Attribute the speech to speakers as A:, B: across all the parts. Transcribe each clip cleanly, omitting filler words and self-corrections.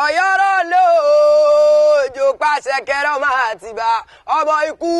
A: Ọ̀yọ́rọ̀ lóòjò pàṣẹ kẹrẹ ọmọ Àtìbà, ọmọ ikú,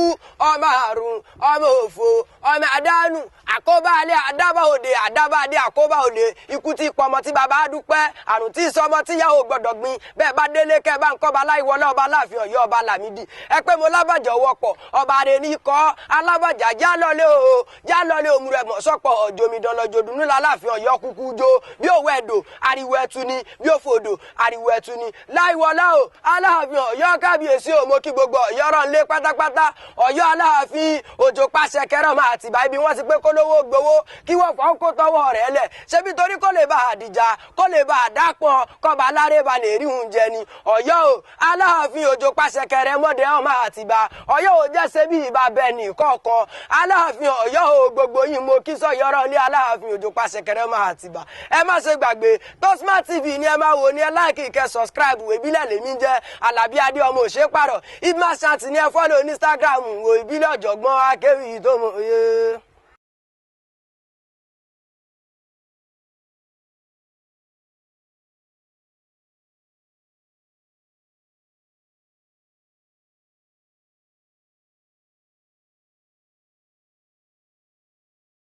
A: ọmọ àrùn, ọmọ òfò, ọmọ àdánù, àkóbá alẹ́, àdábà òde, àdábà adé, àkóbá òde, ikú tí pọmọ tí bàbá dúpẹ́, àrùn tí sọmọ tí yàwó gbọdọ̀ gbin. Bẹ́ẹ̀ bá délé, kẹ́ bá ń kọ́ba láìwọlé, ọba láàfin Ọ̀yọ́, ọba Lámìdí. Ẹ pé mo lábàjá wọ́pọ̀ ọba rẹ̀ ní kọ́ alábàjá jálọ́lé o, jálọ́lé òmùrẹ̀mọ̀ sọ́pọ̀ ọ̀jọ̀mídán lọ́jọ́dún láláàfin Ọ̀yọ́ kúkú jó bí òwò ẹ̀dọ̀ ariwo ẹtu ni, bí òfòdò ariwo ẹtu ni. Láìwọlá o, Aláàfin Ọ̀yọ́, kábíyèsí o, mo kí gbogbo Ọ̀yọ́ rán lé pátápátá. Ọ̀yọ́ Aláàfin Òjò pàṣẹ kẹrọ máa tìbá ibi wọ́n ti pé kólówó gbowó kí wọ́n fọ́n kó tọwọ́ rẹ̀ lẹ̀ ṣebí torí kó lè bá àdìjà, kó lè bá àdàpọ̀, kọba alárè ba lè rí oúnjẹ ni. Ọ̀yọ́ o, Aláàfin Òjò pàṣẹ kẹrẹ mọ́dẹ ọmọ Àtìbá Ọ̀yọ́ ò jẹ́ ṣe bí ìbá bẹ́ẹ̀ ní kọ̀ọ̀kan. Aláàfin Ọ̀yọ́ o, gbogbo yín mo kí sọ̀yọ́rọ̀ ní Aláàfin Òjò pàṣẹ kẹrẹ ọmọ Àtìbá. Ẹ má ṣe gbàgbé, Tosmart TV ni ẹ máa wò ní. Ẹ like, kẹ́ subscribe. Ìbílẹ̀ lèmi jẹ́, Alábí Adé ọmọ òṣèpàrọ̀. Ibma Shanti ní ẹ follow ní Instagram. Wo ìbílẹ̀ ọ̀jọ̀gbọ́n akéwì tó mọ̀ yé.